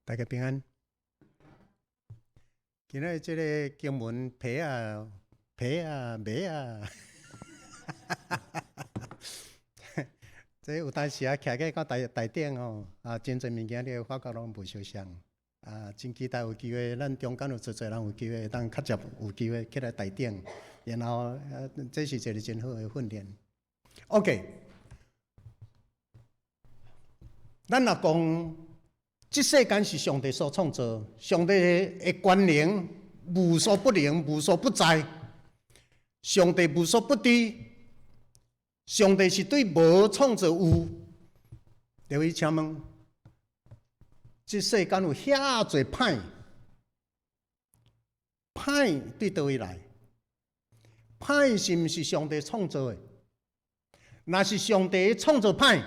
大家平安。今仔日這个經文皮啊皮啊麥啊，這有當時啊，徛起到台台頂吼，啊，真濟物件你會發覺攏無相像。啊，真期待有機會，咱中間有足濟人有機會會當較捷有機會起來台頂，然後啊，這是一个真好的訓練。OK，咱若講，這世間是上帝所創造，上帝的權能無所不能、無所不在。上帝無所不知，上帝是對無創造有。各位請問，這世間有遐濟歹，歹對佗位來？歹是毋是上帝創造的？若是上帝創造歹，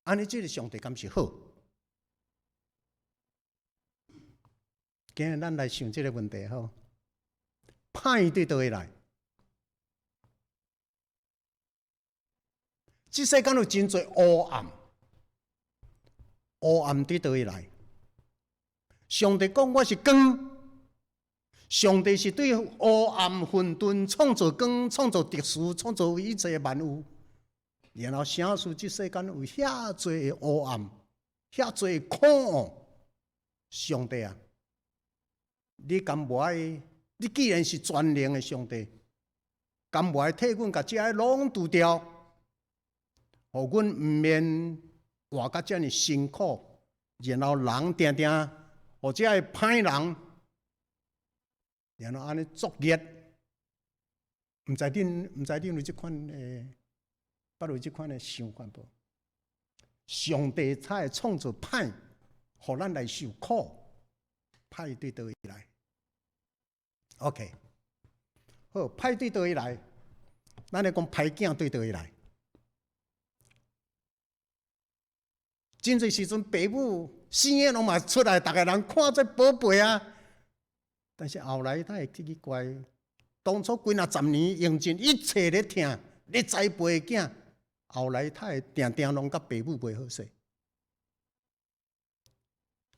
按呢這个上帝敢是好？今日咱來想這个問題吼，歹對佗位來？這世間有真濟黑暗，黑暗對佗位來？上帝講我是光，上帝是對黑暗混沌創造光，創造秩序，創造一切萬有。然後啥事這世間有遐濟黑暗，遐濟苦？上帝啊！你敢無愛？你既然是全能的上帝，敢無愛替阮共這个攏除掉，予阮毋免活甲遮爾辛苦，然後人定定予這个歹人，然後按呢作孽，毋知恁有這款的，捌有這款的想法無？上帝才會創造歹，予咱來受苦，歹對佗位來？OK，好，歹對佗位來？咱來講歹囝對佗位來？真濟時陣，爸母生的攏嘛出來，逐个人看做寶貝啊。但是後來他會奇怪，當初幾若十年用盡一切咧疼、咧栽培的囝，後來他會定定攏佮爸母袂好勢。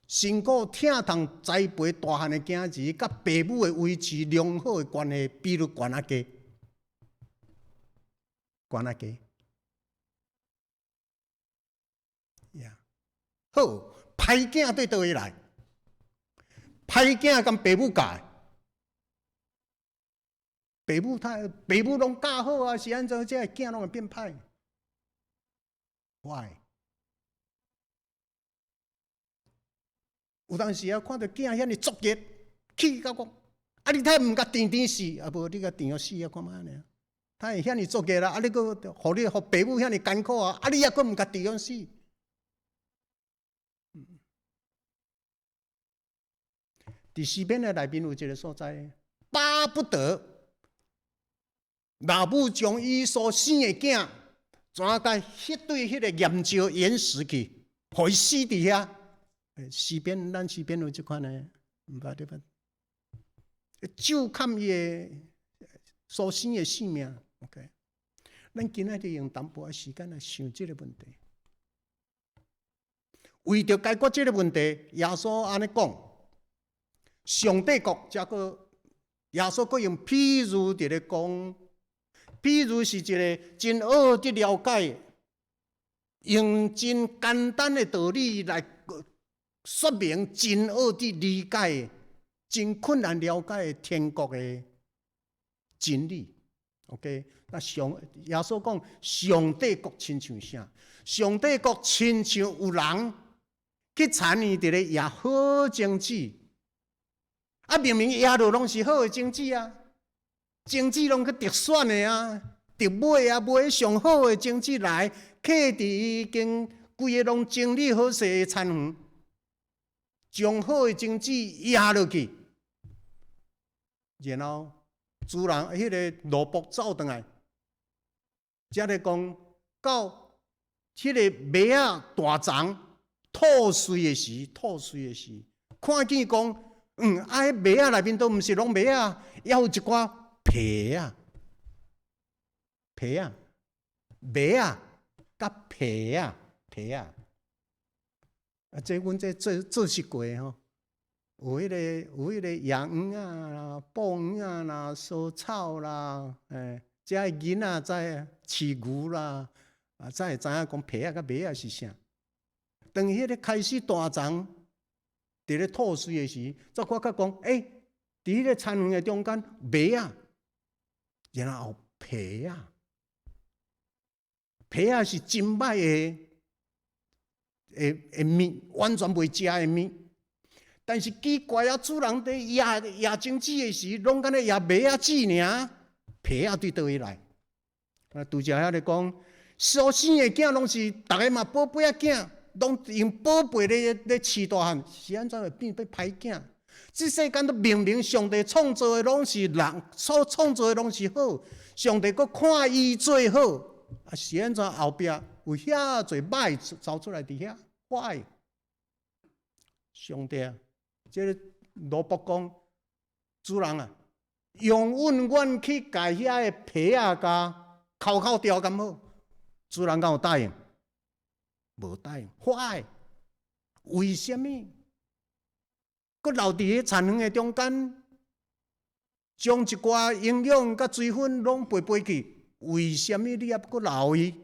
辛苦疼痛栽培大漢的囝兒，佮爸母會維持良好的關係，比率懸啊低，懸啊低。呀，好，歹囝對佗位來？歹囝敢爸母教的？爸母他爸母攏教好啊，是按怎這个囝攏會變歹？Why？有當時啊，看著囝遐爾作孽，氣甲講，啊！你太毋共甜甜死，啊無你共甜予死啊，看覓按呢？他會遐爾作孽啦，啊！你閣予你予爸母遐爾艱苦啊，啊！你猶閣毋共甜予死？佇詩篇的內面有一个所在，巴不得老母將伊所生的囝，怎共彼對彼个岩石淹死去，予伊死佇遐。詩篇，咱詩篇有這款的，毋捌你捌。咒砍伊的所生的性命。OK，咱今仔日用淡薄仔時間來想這个問題。為著解決這个問題，耶穌按呢講：上帝國，這閣耶穌閣用譬喻佇咧講，譬喻是一个真學得了解，用真簡單的道理來說明真學得理解、真困難了解的天國的真理。OK，那上耶穌講，上帝國親像啥？上帝國親像有人去田園佇咧掖好種子，啊，明明掖落攏是好的種子啊，種子攏去特選的啊，特買啊，買上好的種子來，囥佇已經規个攏整理好勢的田園。將好的種子壓落去，然後主人彼个奴僕走轉來，才咧講到彼个麥仔大欉吐穗的時，吐穗的時，看見講，啊，彼麥仔內面都毋是攏麥仔，猶有一寡皮仔，皮仔，麥仔佮皮仔，皮仔。啊，這阮這做做實過吼，有彼個野黃仔啦、布黃仔啦、蔬草啦，遮的囡仔才飼牛啦，啊，才會知影講皮仔佮麥仔是啥。當彼個開始大叢佇咧吐穗的時，才發覺講，佇彼個田園的中間，麥仔，然後皮仔，皮仔是真歹的物，完全袂食的物。但是奇怪啊，主人佇掖掖種子的時，攏敢若掖麥仔籽爾，皮仔對佗位來？啊，拄才遐咧講，所生的囝攏是逐个嘛寶貝仔囝，攏用寶貝咧飼大漢，是按怎會變變歹囝？這世間都明明上帝創造的攏是人，所創造的攏是好，上帝閣看伊做好，啊是按怎後壁有遐濟歹走出來佇遐？Why？上帝啊，這个奴僕講，主人啊，容允阮去共遐个皮仔共摳摳掉敢好？主人敢有答應？無答應。Why？為啥物？閣留佇彼田園的中間，將一寡營養佮水分攏飛飛去？為啥物你猶閣留伊？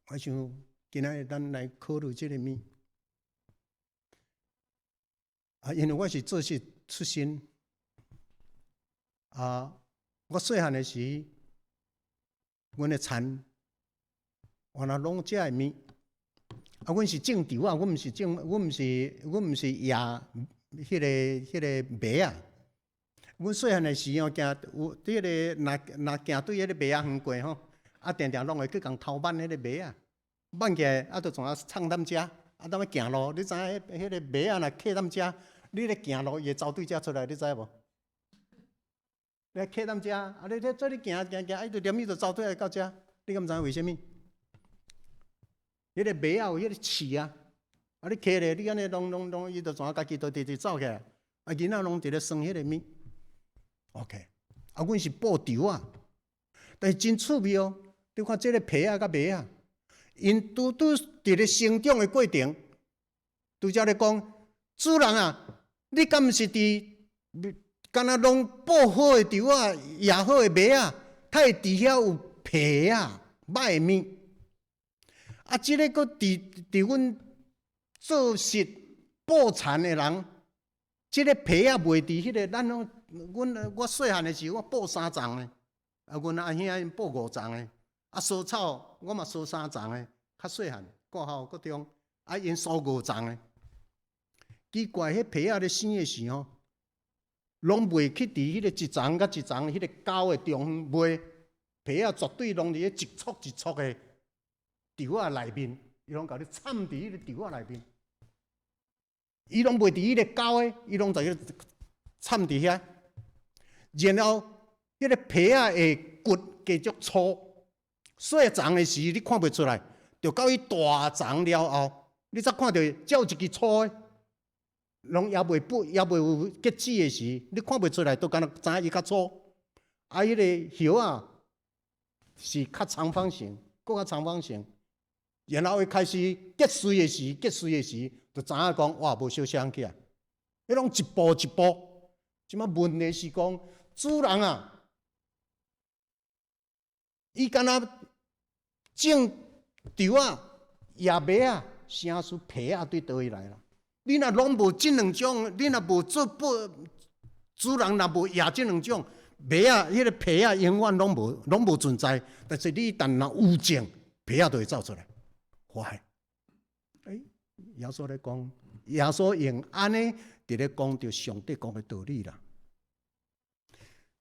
我想今仔日咱來考慮這个物。啊，因為我是做穡出身，啊，我細漢的時，阮的田原來攏這个物。啊，阮是種稻仔，阮毋是種，阮毋是掖彼個麥仔。阮細漢的時吼，行有佇彼個若若行對彼個麥仔園過吼，啊，定定攏會去共偷挽彼個麥仔，挽起來啊，就怎啊藏踮遮，啊，當欲行路，你知影彼個麥仔若囥踮遮，你咧行路，伊會走對遮出來，你知無？你囥踮遮，啊，你咧做你行行行，啊，伊就連伊就走對來到遮，你敢知影為啥物？彼個麥仔有彼個刺啊，啊，你囥咧，你按呢攏攏攏，伊就怎啊家己都直直走起來。啊，囡仔攏佇咧耍彼個物。OK，啊，阮是布稻仔，但是真趣味哦。你看這个皮仔佮麥仔，𪜶拄拄佇咧成長的過程，拄才咧講，主人啊，你敢毋是佇敢若攏布好的稻仔，掖好的麥仔，它會佇遐有皮仔歹的物。啊，這个閣佇阮做穡布田的人，這个皮仔袂佇彼个，咱攏阮我細漢的時，我布三層的，啊，阮阿兄𪜶布五層的，啊，蔬草我嘛蔬三層的，較細漢，國校國中，啊，𪜶蔬五層的。奇怪，彼皮仔咧生的時吼，攏袂去佇彼個一層佮一層彼個溝的中間，袂，皮仔絕對攏佇彼一撮一撮的稻仔內面，伊攏共你摻佇彼個稻仔內面，伊攏袂佇彼個溝的，伊攏在彼摻佇遐。然後，彼個皮仔的骨繼續粗，細叢的時你看袂出來，著到伊大叢了後，你才看著才有一支粗的，攏猶未不猶未有結籽的時，你看袂出來，都敢若知影伊較粗。啊，彼个葉仔是較長方形，閣較長方形。然後伊開始結穗的時，結穗的時，就知影講哇，無相像起來，彼攏一步一步。這擺問題是講，主人啊，伊敢若種稻仔、掖麥仔，啥事皮仔對佗位來啦？你若攏無這兩種，你若無做布，主人若無掖這兩種麥仔，彼個皮仔永遠攏無存在。但是你一旦若有種，皮仔就會走出來。Why？耶穌咧講，耶穌用按呢佇咧講著上帝國的道理啦。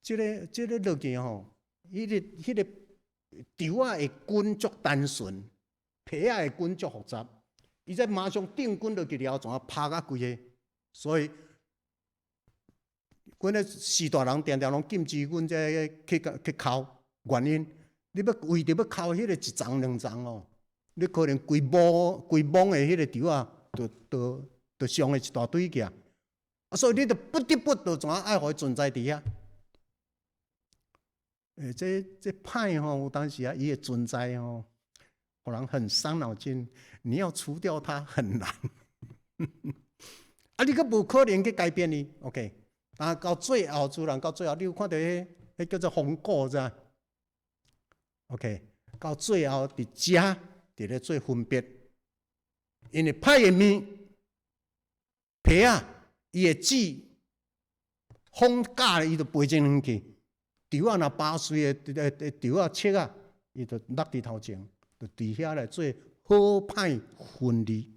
這个落去吼，彼個稻仔的根足單純，皮仔的根足複雜。伊才馬上釘根落去了後，怎啊拍甲規个？所以，阮咧序大人定定攏禁止阮這去去剾，原因你欲為著欲剾彼個一叢兩叢哦，你可能規摸規摸的彼個稻仔，就傷了一大堆去啊！所以你就不得不就怎啊愛予伊存在佇遐。這歹吼，有當時啊，伊的存在吼，予人很傷腦筋，你要除掉它很難。啊，你閣無可能去改變伊，OK？啊，到最後，主人到最後，你有看著彼，彼叫做風鼓知？OK？到最後佇遮佇咧做分別，因為歹的物皮仔，伊的籽風咬伊就飛真遠去。稻仔若拔穗的稻仔粟仔，伊就落佇頭前，就佇遐來做好歹分離，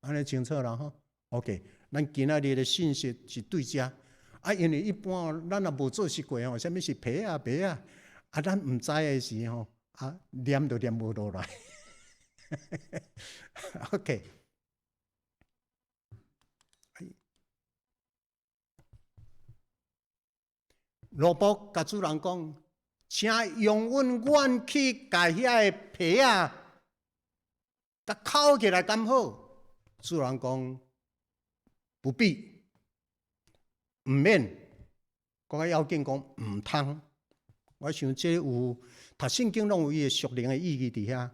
按呢清楚啦吼。OK，咱今仔日的信息是對遮，啊，因為一般咱若無做習慣吼，啥物是皮仔白仔，啊，咱毋知的時吼，啊，念都念無落來。OK。奴僕共主人講，請容允阮去共遐个皮仔，共抾起來敢好？主人講不必，毋免。閣較要緊講毋通。我想這有讀聖經攏有伊的屬靈的意義佇遐。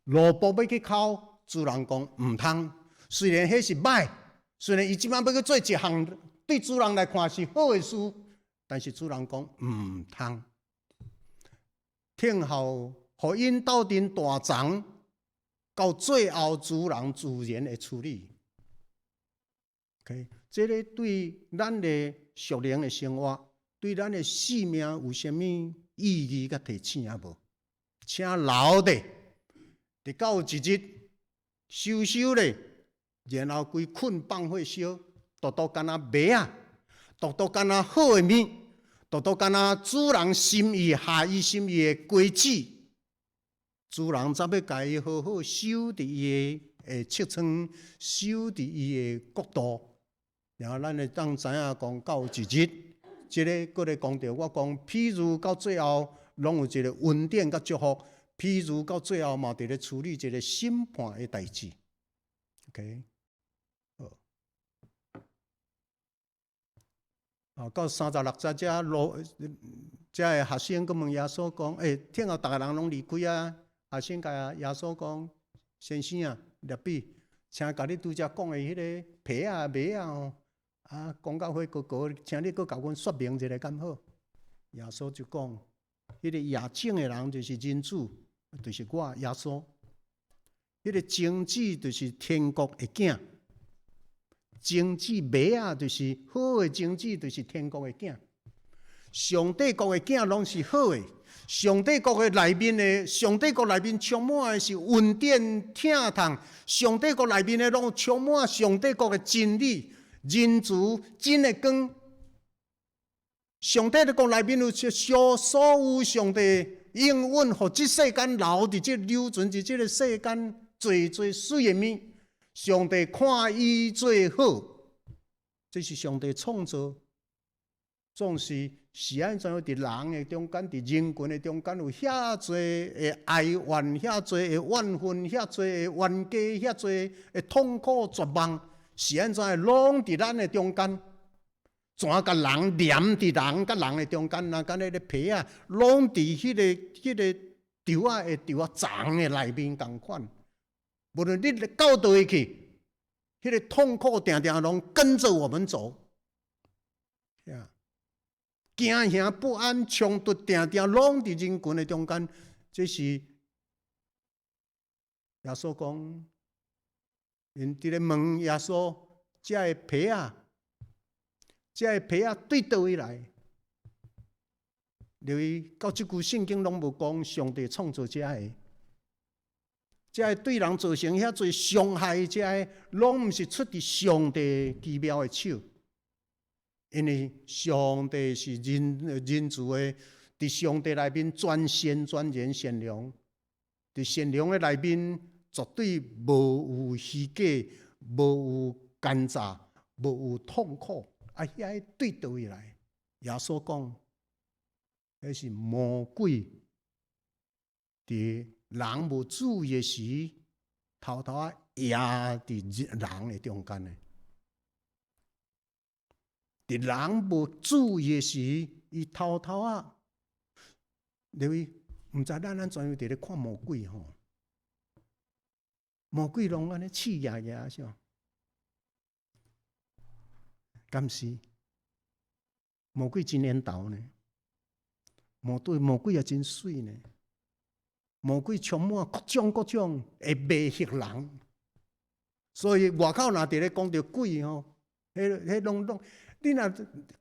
奴僕欲去抾，主人講毋通。雖然彼是歹，雖然伊這擺欲去做一項對主人來看是好的事。但是主人講毋通，聽候予𪜶鬥陣大欉，到最後主人自然會處理。OK，這个對咱的屬靈的生活，對咱的性命有啥物意義佮提醒仔無？請留咧，直到一日收收咧，然後規捆放火燒，獨獨敢若麥仔，獨獨敢若好的物。獨獨敢若主人心意合伊心意的果子，主人才欲共伊好好收佇伊的尺倉，收佇伊的國度。然後咱會當知影講，到一日，這个閣咧講著，我講，譬如到最後，攏有一个恩典佮祝福，譬如到最後嘛，佇咧處理一个審判的代誌。OK。啊，到36節遮路，遮个學生閣問耶穌講：欸，聽後逐个人攏離開啊。學生共耶穌講：先生啊，拉比，請共你拄才講的彼个皮仔麥仔吼，啊，講到火高高，請你閣共阮說明一下敢好？耶穌就講：彼个野種的人就是人子，就是我耶穌。彼个種子就是天國的囝。種子麥仔就是好的種子，就是天國的囝。上帝國的囝攏是好的。上帝國的內面的，上帝國內面充滿的是恩典、疼痛。上帝國內面的攏充滿上帝國的真理、仁慈、真的光。上帝的國內面有所所有上帝應允，予這世間留佇這留存佇這个世間濟濟媠的物。上帝看伊做好，這是上帝創造，總是是按怎樣？佇人的中間，佇人群的中間，有遐濟的哀怨，遐濟的怨恨，遐濟的冤家，遐濟的痛苦絕望，是按怎樣？攏佇咱的中間，怎共人黏佇人佮人的中間？若敢若彼个皮仔，攏佇彼个稻仔的稻仔叢的內面仝款。無論你到佗位去，彼个痛苦定定攏跟著我們走。驚嚇不安、衝突，定定攏佇人群的中間。這是耶穌講，𪜶佇咧問耶穌：這个皮仔，這个皮仔對佗位來？因為到這句聖經攏無講上帝創造這个。這个對人造成遐濟傷害，這个攏毋是出佇上帝奇妙的手，因為上帝是仁仁慈的，佇上帝內面全善全然善良，佇善良的內面絕對無有虛假，無有奸詐，無有痛苦。啊，遐个對佗位來？耶穌講，彼是魔鬼佇人無注意的時，偷偷仔壓佇人的中間的。佇人無注意的時，伊偷偷仔，因為毋知咱按怎樣佇咧看魔鬼吼。魔鬼攏按呢刺牙牙是無？敢是？魔鬼真緣投呢，魔對魔鬼也真媠呢。魔鬼充滿各種各種會迷惑人，所以外口若佇咧講著鬼吼，彼彼攏攏，你若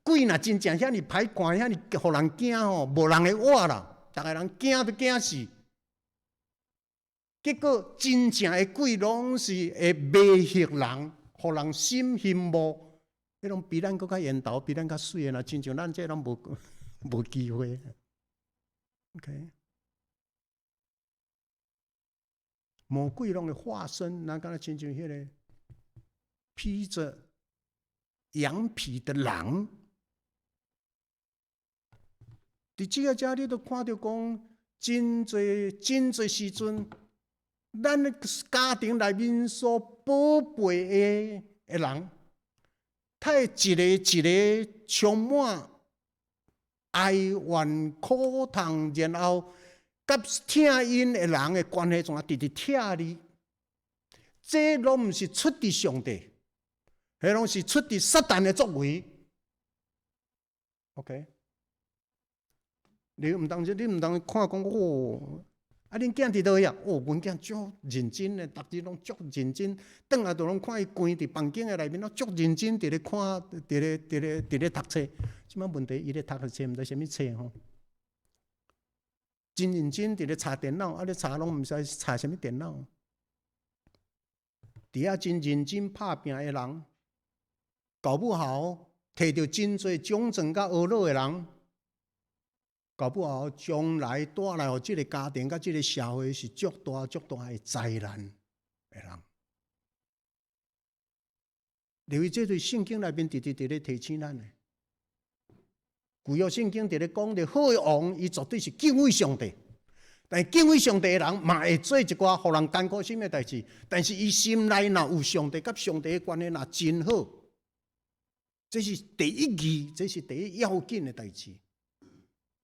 鬼若真正遐爾歹看，遐爾予人驚吼，無人會活啦，逐个人驚都驚死。結果真正的鬼攏是會迷惑人，予人心虛無，彼攏比咱閣較緣投，比咱較媠的啦，親像咱這攏無無機會。OK，魔鬼攏會化身，那敢若親像彼个披著羊皮的狼。佇這个遮，你都看著講，真濟真濟時陣，咱的家庭內面所寶貝的的人，他會一个一个充滿哀怨苦痛，然後佮疼𪜶的人的關係怎啊直直拆離？這攏毋是出佇上帝，彼攏是出佇撒旦的作為。OK，你毋當你毋當看講哦，啊，恁囝佇佗位啊？哦，阮囝足認真的，逐日攏足認真，轉來就攏看伊關佇房間的內面，攏足認真佇咧看，佇咧佇咧佇咧讀冊。這擺問題，伊咧讀的冊毋知啥物冊吼，真認真佇咧查電腦，啊咧查攏毋知查啥物電腦。佇遐真認真拍拚的人，搞不好提著真濟獎狀佮學樂的人，搞不好將來帶來予這个家庭佮這个社會是足大足大的災難的人。因為這對聖經內面直直佇咧提醒咱的。舊約聖經佇咧講著好的王，伊絕對是敬畏上帝。但是敬畏上帝的人嘛會做一寡予人艱苦心的代誌，但是伊心內若有上帝，佮上帝的關係若真好，這是第一義，這是第一要緊的代誌。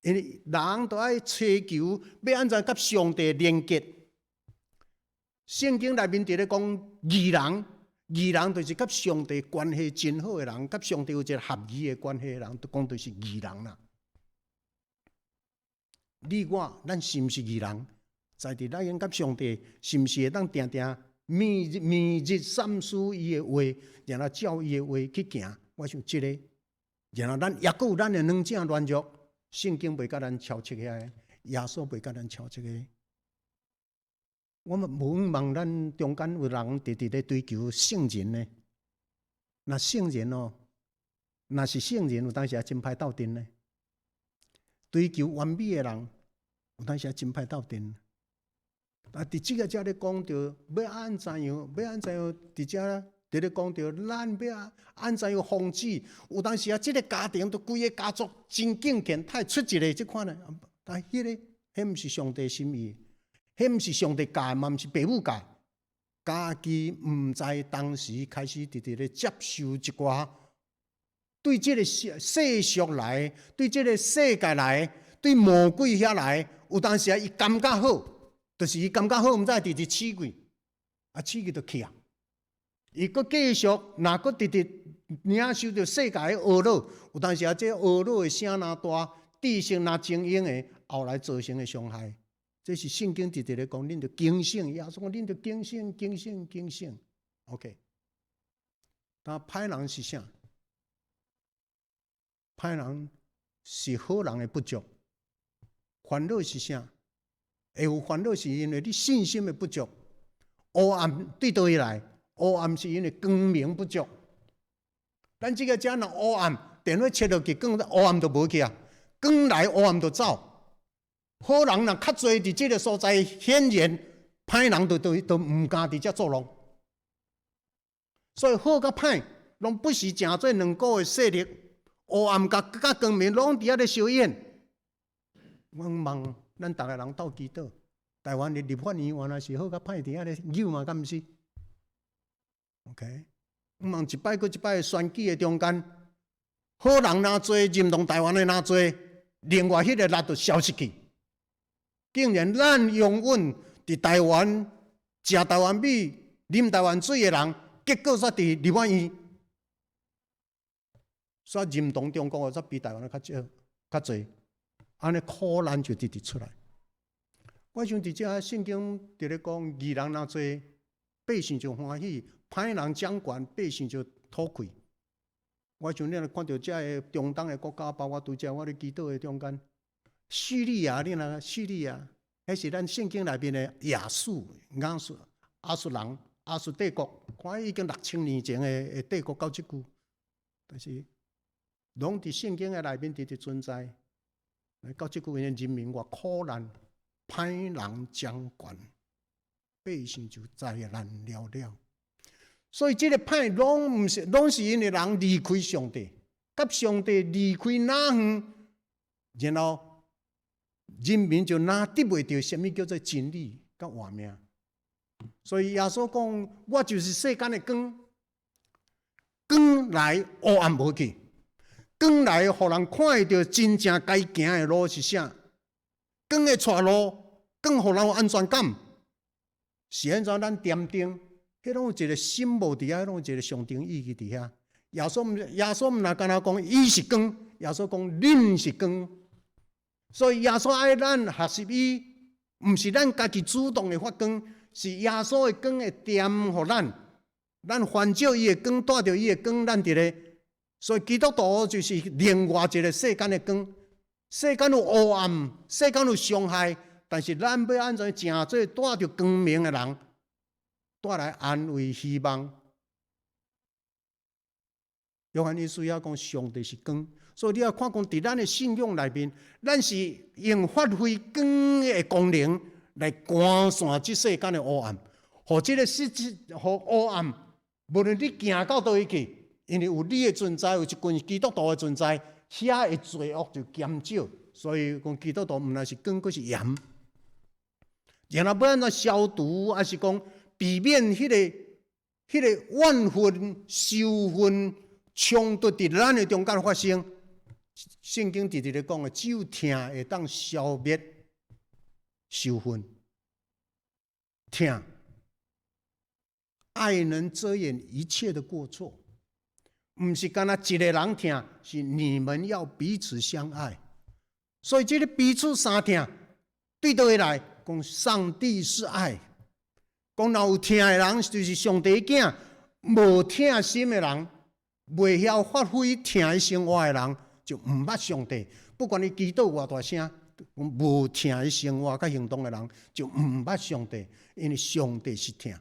因為人都愛追求欲按怎佮上帝連結。聖經內面佇咧講義人，義人就是佮上帝關係真好的人，佮上帝有一個合宜的關係的人，都講就是義人啦。你我咱是毋是義人？在佇咱應佮上帝是毋是會當定定每日每日三思伊的話，然後照伊的話去行？我想這个，然後咱抑閣有咱的軟正軟弱，聖經袂共咱超出遐，耶穌袂共咱超出个。我們無望咱中間有人直直咧追求聖人呢？若聖人哦，若是聖人，有當時也真歹鬥陣呢。追求完美的人，有當時也真歹鬥陣。啊，佇這个遮咧講著，欲按怎樣，欲按怎樣，佇遮佇咧講著，咱欲按怎樣防止？有當時啊，這个家庭都規个家族真敬虔，太出一个這款的，但彼个，彼毋是上帝心意，彼毋是上帝教，嘛毋是父母教，家己毋知當時開始直直咧接受一寡。對這个世世俗來，對這个世界來，對魔鬼遐來，有當時啊，伊感覺好，就是伊感覺好，毋知直直刺過，啊，刺去就去啊。伊閣繼續，若閣直直領受著世界的呵咾，有當時啊，這呵咾的聲若大，知識若精英的，後來造成的傷害，這是聖經直直咧講，恁著警醒，耶穌講恁著警醒，警醒，警醒。OK，但歹人是啥？歹人是好人的不足，煩惱是啥？會有煩惱是因為你信心的不足。黑暗對佗位來？黑暗是因為光明不足。咱這个遮若黑暗，電火切落去，光黑暗就無去啊。光來黑暗就走。好人若較濟佇這个所在顯現，歹人就就就毋敢佇遮作弄。所以好佮歹，攏不是誠做兩股的勢力。黑暗佮佮光明攏佇遐咧相演。我望咱逐个人鬥祈禱，台灣的立法院原來是好佮歹佇遐咧扭嘛，敢毋是？OK，我望一擺閣一擺的選舉的中間，好人若濟，認同台灣的若濟，另外彼个力就消失去。竟然咱擁趸佇台灣食台灣米、啉台灣水的人，結果煞佇立法院，煞認同中國的，煞比台灣的較少、較濟，按呢苦難就直直出來。我想佇遮聖經佇咧講，義人若濟，百姓就歡喜；歹人掌權，百姓就吐氣。我想你若看著遮个中東的國家，包括拄才我咧祈禱的中間，敘利亞，你若敘利亞，彼是咱聖經內面的亞述、亞述、亞述人、亞述帝國，看已經6000年前的帝國到這久，但是攏佇聖經的內面直直存在。到這久，𪜶人民偌苦難，歹人掌權，百姓就災難了了。所以這個歹攏毋是，攏是因為人離開上帝，佮上帝離開若遠，然後人民就若得袂著啥物叫做真理佮活命。所以耶穌講：我就是世間的光，光來烏暗無去，光來予人看會著真正該行的路是啥，光會帶路，光予人有安全感。是按怎咱點燈？彼攏有一個心無佇遐，彼攏有一個象徵意義佇遐。耶穌毋若干焦講伊是光，耶穌講恁是光。所以耶穌愛咱學習伊，毋是咱家己主動的發光，是耶穌的光會點予咱，咱翻照伊的光，帶著伊的光，咱佇咧。所以基督徒就是另外一個世間的光。世間有烏暗，世間有傷害，但是咱欲按怎成做帶著光明的人，帶來安慰、希望。約翰一書也講，上帝是光，所以你要看講，佇咱的信仰內面，咱是用發揮光的功能來趕散這世間的烏暗，予這個世界，予烏暗，無論你行到佗位去，因為有你的存在，有一群基督徒的存在，遐的罪惡就減少。所以講基督徒毋但是光，閣是鹽。然後欲按怎消除，抑是講避免彼個怨恨、仇恨、衝突佇咱的中間發生。聖經直直咧講的，只有疼會當消滅仇恨。疼，愛能遮掩一切的過錯，毋是干焦一个人疼，是你們要彼此相愛。所以這个彼此相疼，對佗位來？講上帝是愛。講若有疼的人，就是上帝囝；無疼心的人，袂曉發揮疼的生活的人，就毋捌上帝。不管你祈禱偌大聲，無疼的生活佮行動的人，就毋捌上帝。因為上帝是疼，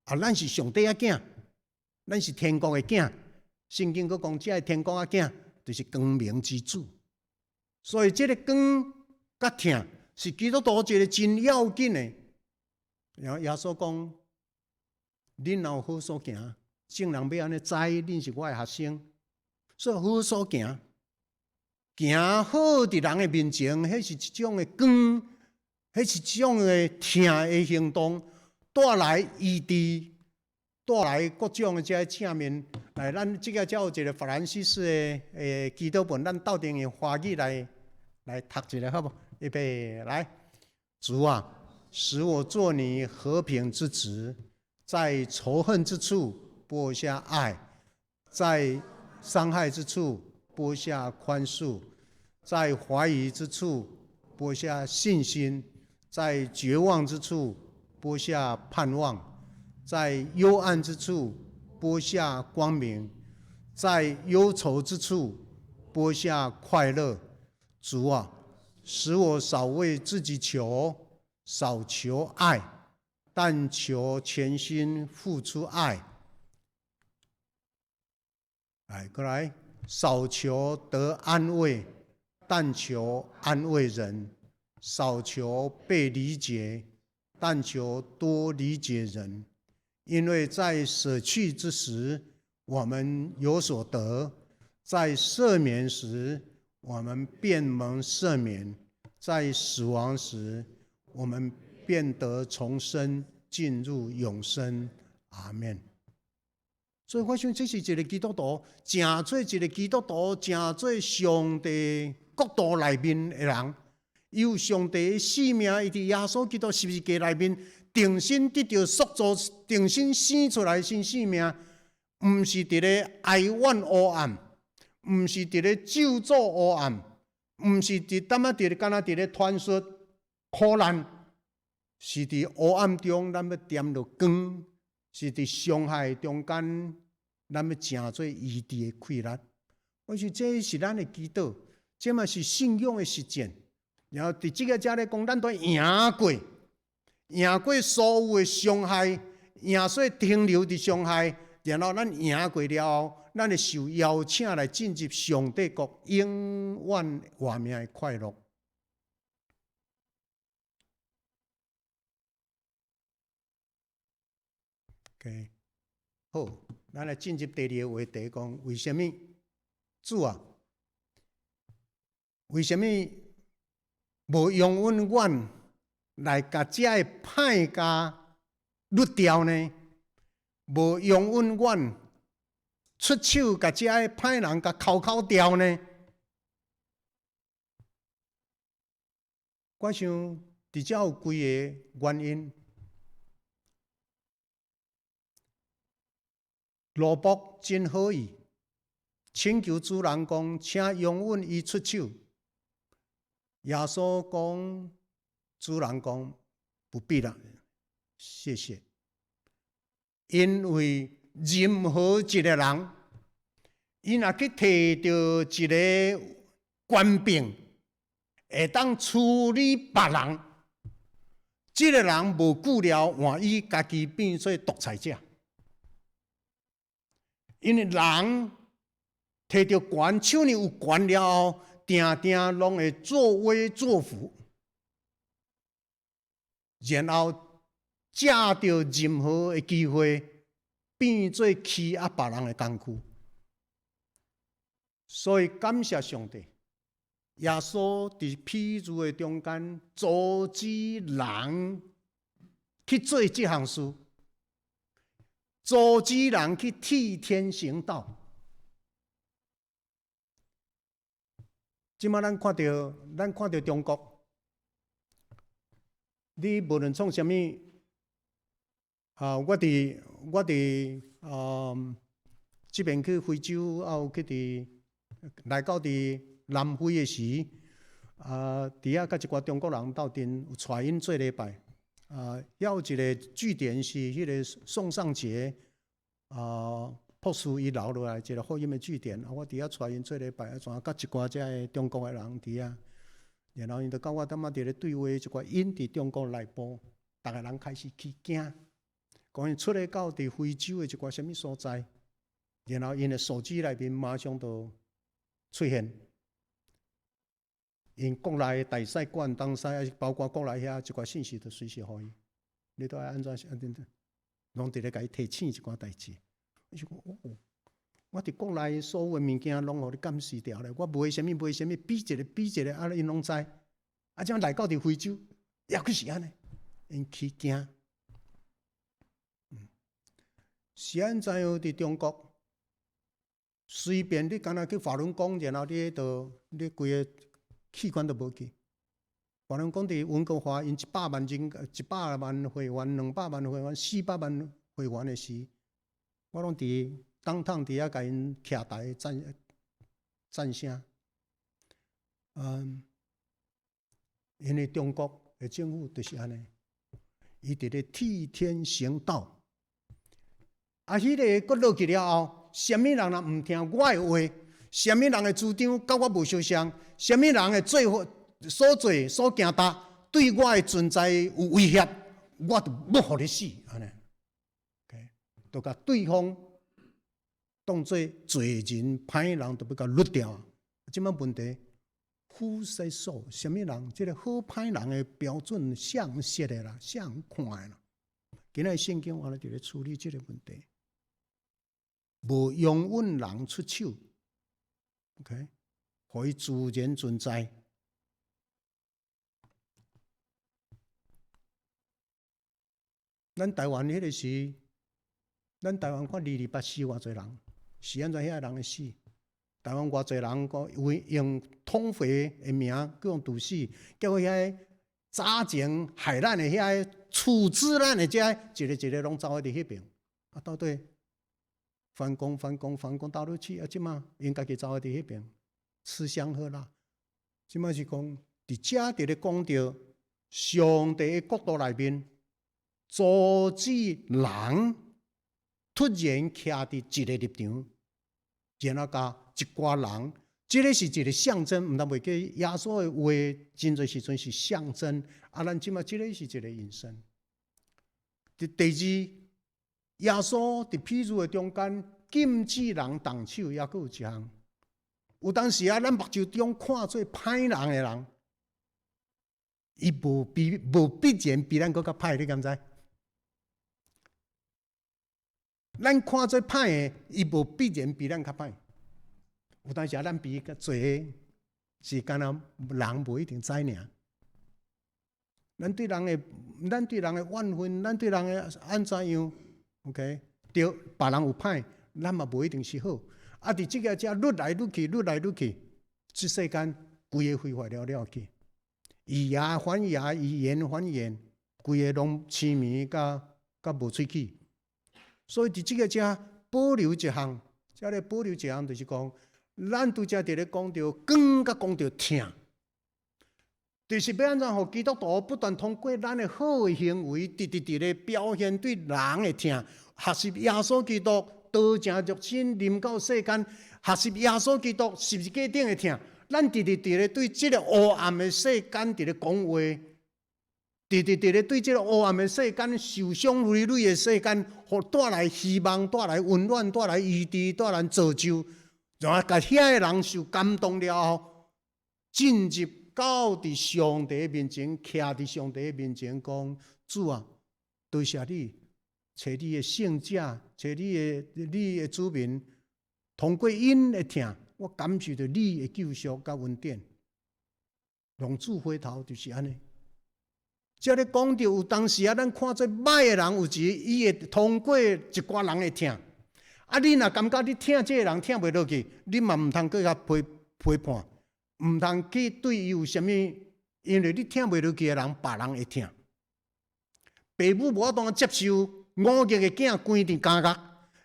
啊，咱是上帝的囝，咱是天國的囝。聖經閣講，這个天國的囝，就是光明之子。所以這个光佮疼是基督徒一个真要緊的。然後耶穌講：恁若有好所行，眾人欲按呢知恁是我的學生。所以好所行，行好佇人的面前，彼是一種的光，彼是一種的疼的行動，帶來醫治，帶來各種的這个正面。來，咱這个才有一个法蘭西斯的祈禱文，咱鬥陣用華語來讀一下，好無？預備來，主啊，使我做你和平之子，在仇恨之處播下愛，在傷害之處播下寬恕，在懷疑之處播下信心，在絕望之處播下盼望，在幽暗之處播下光明，在憂愁之處播下快樂。主啊，使我少為自己求，少求愛，但求全心付出愛。來，過來，少求得安慰，但求安慰人；少求被理解，但求多理解人。因為在捨去之時，我們有所得；在赦免時，我們便蒙赦免；在死亡時，我們便得重生，進入永生。阿門。所以我想，這是一個基督徒，成做一個基督徒，成做上帝國度內面的人，有上帝的使命，伊佇耶穌基督十字架內面。重新得著塑造，重新生出來新生命，毋是佇咧哀怨黑暗，毋是佇咧咒詛黑暗，毋是佇淡仔佇咧，敢若佇咧傳說苦難，是佇黑暗中，咱欲點著光；是佇傷害中間，咱欲成做醫治的氣力。我想這是咱的祈禱，這嘛是信仰的實踐。然後佇這个遮咧講，咱都贏過，贏過所有的傷害，贏說停留佇傷害，然後咱贏過了後，咱會受邀請來進入上帝國永遠活命的快樂。OK，好，咱來進入第二个話題，講為啥物主啊？為啥物無容允阮來共這个歹共甪掉呢？無容允阮出手共這个歹人共抾抾掉呢？我想佇遮有幾个原因。奴僕真好意，請求主人講，請容允伊出手。耶穌講，主人講不必啦，謝謝。因為任何一个人，伊若去提著一个權柄，會當處理別人，這个人無久了，換伊家己變做獨裁者。因為人提著權，手裡有權了後，定定攏會作威作福，然後藉著任何的機會，變做欺壓別人的工具。所以感謝上帝，耶穌佇譬喻的中間阻止人去做這項事，阻止人去替天行道。這馬咱看著中國，你無論創啥物，啊，我佇這邊去非洲，還有去佇來到佇南非的時，啊，佇遐佮一寡中國人鬥陣，有帶𪜶做禮拜。啊，遐有一个據點是彼个宋尚節啊博士伊留落來一个福音的據點，啊，我佇遐帶𪜶做禮拜，啊，怎佮一寡遮个中國的人佇遐，然後𪜶就佮我淡仔佇咧對話，一寡𪜶佇中國內部，逐个人開始起驚，講𪜶出來到佇非洲的一寡啥物所在，然後𪜶的手機內面馬上就出現。𪜶國內的大使館、東西，抑是包括國內遐一寡信息，都隨時予伊。你都愛按怎按怎，攏佇咧共伊提醒一寡代誌。我想講，哦，我佇國內所有的物件攏予你監視著咧。我賣啥物賣啥物，比一个比一个，啊，𪜶攏知。啊，這樣來到佇非洲，抑閣是按呢，𪜶起驚。是按怎樣？佇中國，隨便你敢若去法輪功，然後你彼度，你規个器官都無去。法輪功佇溫哥華，𪜶100萬人、100萬會員、200萬會員、400萬會員的時，我攏佇當堂佇遐共𪜶徛台讚讚聲。因為中國的政府就是按呢，伊佇咧替天行道。啊，彼个閣落去了後，啥物人若毋聽我的話，啥物人的主張佮我無相像，啥物人的做法、所做所行動對我的存在有威脅，我就欲予你死，按呢，OK，就共對方當做罪人、歹人，就欲共甪掉。這擺問題，Who say so？啥物人？這个好歹人的標準，誰人設的啦？誰人看的啦？今仔聖經我咧佇咧處理這个問題，無容允人出手，OK，予伊自然存在。咱台灣彼个時，咱台灣看228死偌濟人，是按怎遐人會死？台灣偌濟人講為用統肥的名去予毒死，結果遐個早前害咱的遐個處置咱的這一个一个攏走去佇彼爿。啊，到底翻工翻工翻工到落去啊？這馬𪜶家己走去佇彼爿吃香喝辣。這馬是講佇遮佇咧講著上帝的國度內面，阻止人突然徛佇一個立場，然後共一寡人，這个是一個象徵，毋通袂記耶穌的話，真濟時陣是象徵。啊，咱這馬這个是一個引申。第二，耶穌佇譬喻的中間禁止人動手，抑閣有一項。有當時啊，咱目睭中看做歹人的人，伊無必然比咱閣較歹，你敢知？咱看做歹的，伊無必然比咱較歹。有當時啊，咱比伊較濟，是敢若人無一定知爾。咱對人的怨恨，咱對人的按怎樣？OK，對，別人有歹，咱嘛無一定是好。啊，佇這个遮愈來愈去，愈來愈去，這世間規个揮霍了了去，以牙還牙，以眼還眼，規个攏痴迷佮佮無喙齒。所以佇這个遮保留一項，遮咧保留一項，就是講，咱拄才佇咧講著光佮講著疼，就是欲按怎予基督徒不斷通過咱的好的行為，直直佇咧表現對人的疼，學習耶穌基督道成肉身臨到世間，學習耶穌基督十字架頂的疼，咱直直佇咧對這个黑暗的世間佇咧講話，直直佇咧對這个黑暗的世間、受傷累累的世間，予帶來希望、帶來溫暖、帶來醫治、帶來造就，然後共遐个人受感動了後，進入到佇上帝面前，徛佇上帝面前，講主啊，多謝你，揣你的聖者，揣你的子民，通過𪜶的疼，我感受著你的救贖佮恩典。浪子回頭就是按呢。這咧講著有當時啊，咱看做歹的人，有時伊會通過一寡人的疼。啊，你若感覺你疼這个人疼袂落去，你嘛毋通閣共批判，毋通去對伊有啥物，因為你疼袂落去的人，別人會疼。爸母無法度接受忤逆的囝關佇監獄，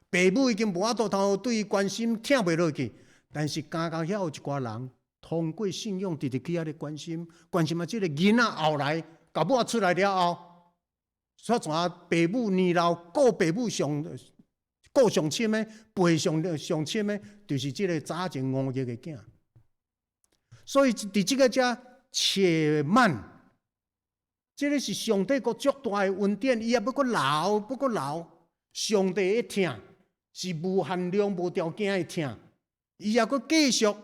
爸母已經無法度通對伊關心，疼袂落去。但是監獄遐有一寡人，通過信仰，直直去遐咧關心，關心啊！這个囡仔後來到尾出來了後，煞怎爸母年老顧爸母上顧上深的，陪上上深的，就是這个早前忤逆的囝。所以佇這个遮且慢，這个是上帝閣足大的恩典，伊也欲閣留，欲閣留。上帝的疼是無限量、無條件的疼，伊也閣繼續。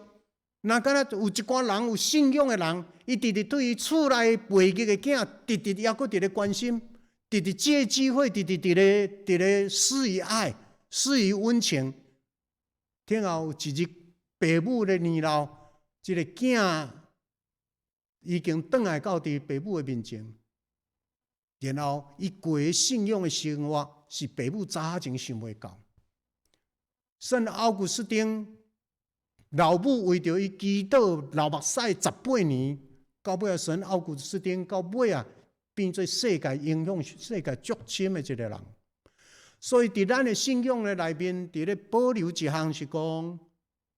若敢若有一寡人有信仰的人，伊直直對伊厝內背逆的囝，直直猶閣佇咧關心，直直借機會，直直佇咧施以愛、施以溫情。聽後一日爸母咧年老，這个囝已經轉來到佇爸母的面前，然後伊過信仰的生活是爸母早前想袂到。聖奧古斯丁老母為著伊祈禱流目屎18年，到尾啊，聖奧古斯丁到尾啊，變做世界影響世界足深的一個人。所以，佇咱的信仰的內面，佇咧保留一項是講，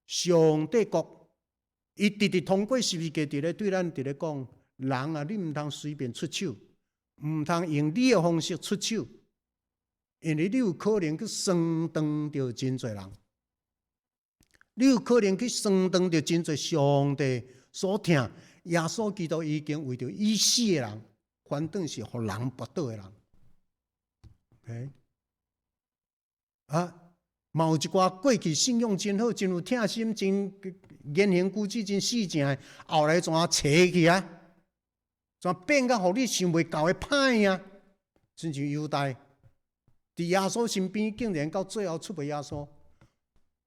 上帝國，伊直直通過十字架佇咧對咱佇咧講，人啊，你毋通隨便出手，毋通用你的方式出手，因為你有可能去傷斷著真濟人。你有可能去傷斷著真濟上帝所疼，耶穌基督已經為著已死的人，反轉是予人跋倒的人。OK，啊，嘛有一寡過去信仰真好、真有疼心、真言行舉止真四正的，後來怎邪去啊？怎變甲予你想袂到的歹啊？親像猶大，佇耶穌身邊，竟然到最後出賣耶穌。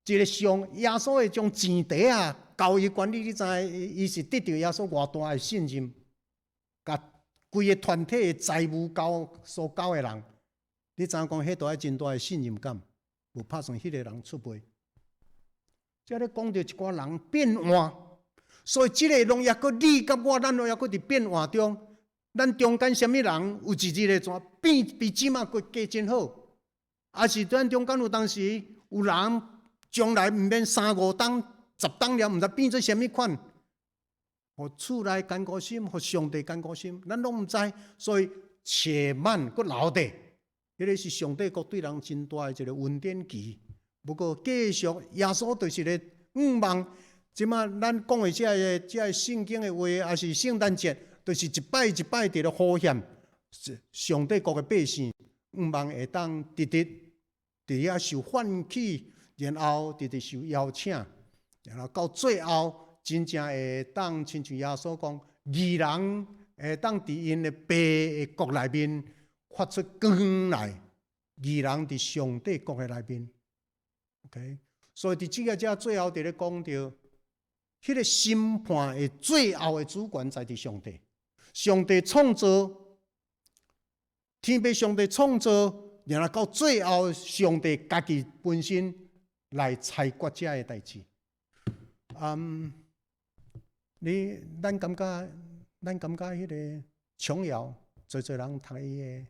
一个上耶穌會將錢袋仔交伊管理，你知伊是得著耶穌偌大的信任，共規个團體的財務交所交的人，你知影講，彼都愛真大的信任感，無拍算彼个人出賣。這咧講著一寡人變換，所以這个攏抑閣你佮我，咱攏抑閣佇變換中。咱中間啥物人有一日會怎變比這馬閣加真好，抑是咱中間有當時有人將來毋免三五冬、10冬了，毋知變做啥物款，予厝內堅固心，予上帝堅固心，咱攏毋知，所以且慢閣留著，彼個是上帝國對人真大的一個恩典期。不過繼續耶穌就是咧向望，這馬咱講的這个聖經的話，抑是聖誕節，就是一擺一擺佇咧呼喊上帝國的百姓，向望會當直直佇遐受喚起，然後直直受邀請，然後到最後真正會當親像耶穌講，義人會當佇𪜶的爸的國內面發出光來，義人佇上帝國的內面。OK，所以佇這个遮最後佇咧講著，彼個審判的最後的主權在佇上帝。上帝創造天父，上帝創造，然後到最後，上帝家己本身來裁決這个代誌。咱感覺彼个瓊瑤，濟濟人讀伊的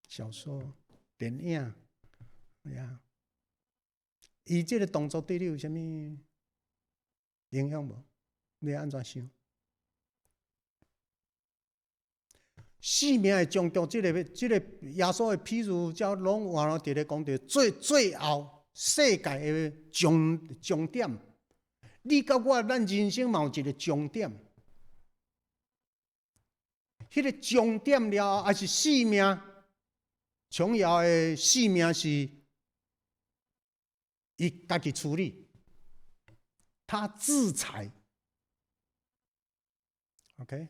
小說、電影，呀，伊這个動作對你有啥物影響無？你按怎想？生命的終局，這個耶穌的譬喻，才攏換了佇咧講著最後世界的終點。你佮我，咱人生嘛有一個終點。彼個終點了後，抑是生命？瓊瑤的生命是伊家己處理，他自裁。OK，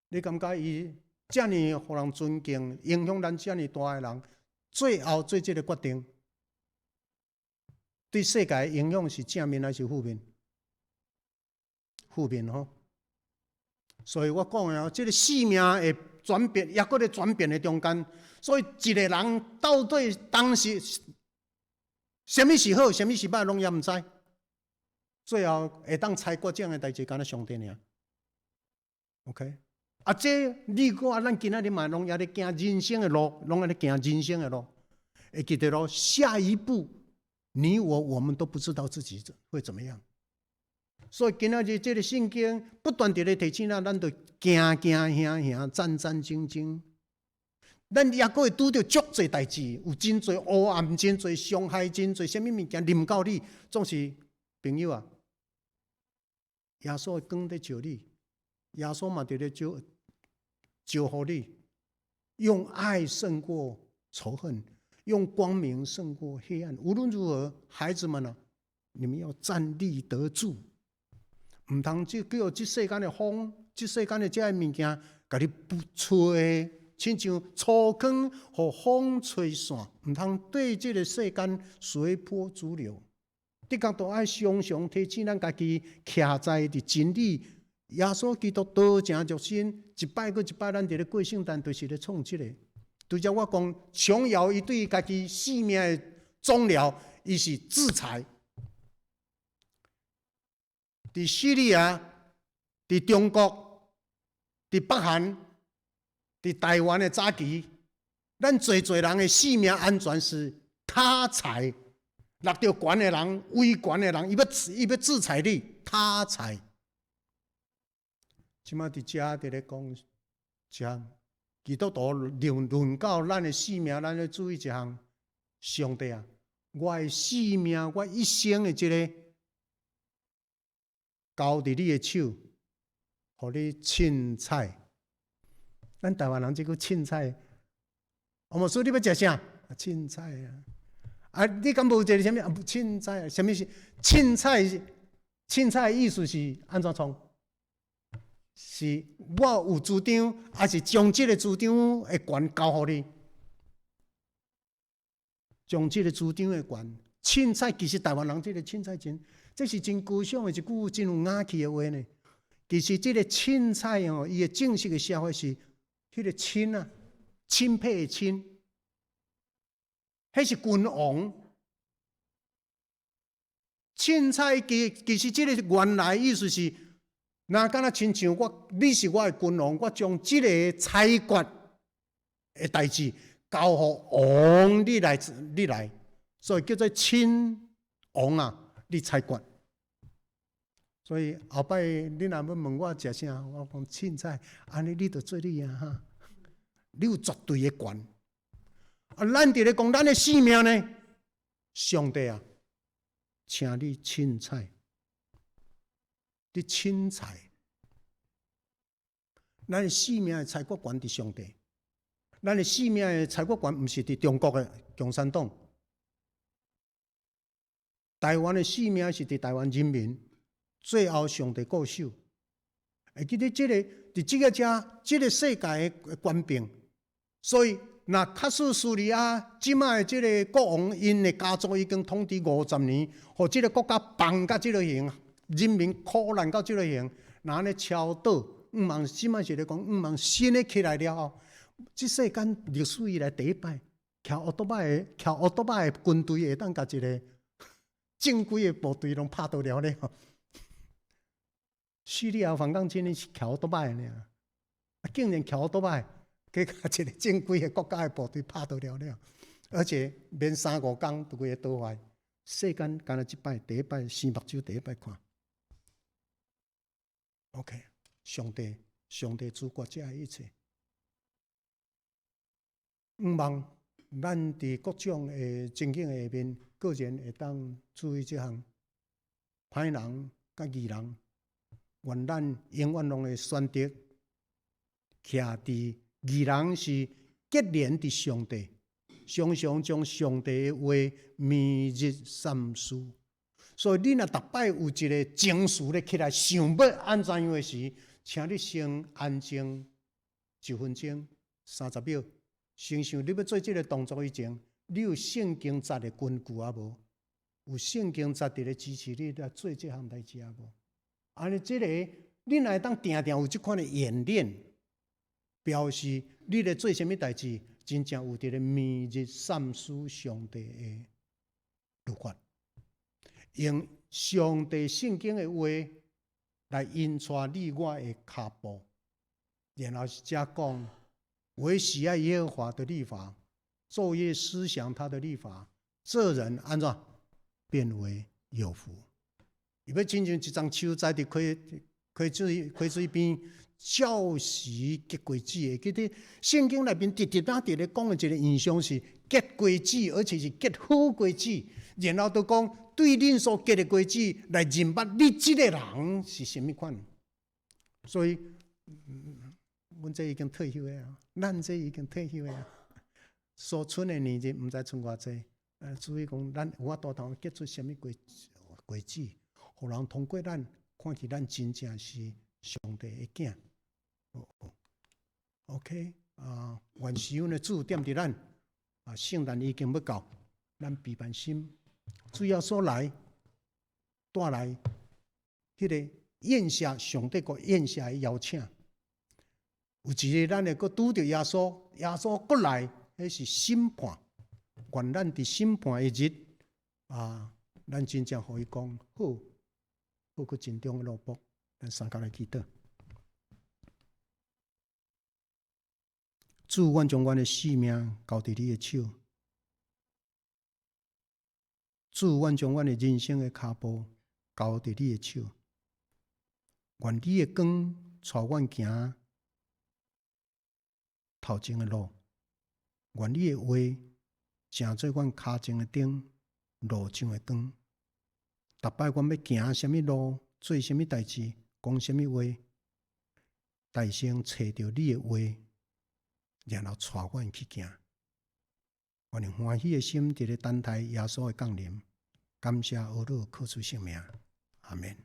你感覺伊遮爾予人尊敬，影響咱遮爾大的人，最後做這个決定，對世界影響是正面還是負面？負面吼。所以我講的哦，這个生命會轉變，抑閣咧轉變的中間，所以一個人到底當時啥物是好，啥物是歹，攏猶毋知。最後會當裁決這樣的代誌，干焦上帝爾。OK，啊，這你我咱今仔日嘛攏猶咧行人生的路，攏猶咧行人生的路，會記得咯。下一步，你我們都不知道自己會怎麼樣。所以今仔日這个聖經不斷佇咧提醒咱，咱著驚驚嚇嚇、戰戰兢兢。咱抑閣會拄著足濟代誌，有真濟黑暗、真濟傷害、真濟啥物物件臨到你，總是朋友啊。耶穌的光佇照你，耶穌嘛佇咧招招呼你，用愛勝過仇恨，用光明勝過黑暗。無論如何，孩子們啊，你們要站立得住，毋通這叫這世間的風，這世間的這个物件，共你不吹，親像粗糠予風吹散，毋通對這个世間隨波逐流。的確都愛常常提醒咱家己，徛在佇真理。耶穌基督道成肉身，一擺閣一擺，咱佇咧過聖誕，就是咧創這个。拄才我講，瓊瑤伊對家己生命的終了，伊是自裁。佇敘利亞、佇中國、佇北韓、佇台灣的早期，咱濟濟人的性命安全是他裁。搦著權的人、威權的人，伊欲制裁你，他裁。這馬佇遮佇咧講，一項基督徒論到咱的性命，咱要注意一項。上帝啊，我的性命，我一生的這个交佇你的手，予你凊彩。咱台灣人這句凊彩，王牧師，你欲食啥？凊彩啊！啊，你敢無一个啥物啊？凊彩，啥物是凊彩？凊彩的意思是按怎創？是我有主張，抑是將這个主張的權交予你？將這个主張的權，凊彩其實台灣人這个凊彩真，這是真高尚的一句真有雅氣的話呢。其實這个凊彩哦，伊的正式的寫法是彼个欽啊，欽佩的欽。彼是君王，凊彩其實這个原來意思是，若敢若親像我，你是我的君王，我將這个裁決的代誌交予王，你來，你來，所以叫做請王啊，你裁決。所以後擺你若欲問我食啥，我講凊彩，按呢你就做你啊哈，你有絕對的權。啊，咱佇咧講咱的性命呢？上帝啊，請你凊彩，你凊彩，咱的性命的裁決權佇上帝，咱的性命的裁決權毋是佇中國的共產黨，台灣的性命是佇台灣人民。最後，上帝顧守，會記得這个佇這个遮這个世界的權柄，所以若確實敘利亞這擺的這个國王，𪜶的家族已經統治50年，予這个國家崩甲這个形，人民苦難到這个形，若按呢超倒，向望這擺是咧講，向望新的起來了後，這世間歷史以來第一擺，騎烏多擺的騎烏多擺的軍隊會當共一个正規的部隊攏拍倒了咧。敘利亞反抗軍是騎烏多擺的爾，啊，竟然騎烏多擺，去共一个正規的國家的部隊拍倒了了，而且免三五工就規个倒壞。世間干焦這擺第一擺生目睭第一擺看。OK，上帝，上帝主決這一切。向望咱佇各種的情景下面，個人會當注意這項，歹人佮義人。願咱永遠攏會選擇徛佇義人是結連佇上帝，常常將上帝的話每日三思。所以你若逐擺有一个情緒咧起來，想欲按怎樣的時，請你先安靜一分鐘、30秒，先想你欲做這个動作以前，你有聖經節的根據抑無？有聖經節佇咧支持你來做這項代誌抑無？按呢，這个你若會當定定有這款的演練，表示你咧做啥物代誌，真正有佇咧每日三思上帝的律法，用上帝聖經的話來引帶你我的跤步，然後才講，惟喜愛耶和華的律法，晝夜思想他的律法，這人按怎便為有福。伊欲親像一叢樹栽佇溪水邊，照時結果子。會記得聖經內面直直仔佇咧講的一個異象是結果子，而且是結好果子。然後就講對恁所結的果子來認捌你這个人是啥物款。所以，阮這已經退休的啊，咱這已經退休的啊，所剩的年日毋知剩偌濟。所以講，咱有法度通結出啥物果子，予人通過咱看見咱真正是上帝的囝。OK，啊，願慈恩的主踮佇咱，啊，聖誕已經欲到，咱備辦心，主耶穌來帶來彼个宴席，上帝國宴席的邀請。有一日，咱會閣拄著耶穌，耶穌閣來，彼是審判。願咱佇審判的日，啊，咱真正予伊講好，好閣盡忠的奴僕，咱三共來祈禱。主，阮將阮的性命交佇你的手。主，阮將阮的人生的跤步交佇你的手。願你的光帶阮行頭前的路，願你的話成做阮跤前的燈，路上的光。逐擺阮欲行啥物路，做啥物代誌，講啥物話，代先揣著你的話，然後帶阮去行。阮用歡喜的心佇咧等待耶穌的降臨，感謝阿樂靠主聖名，阿們。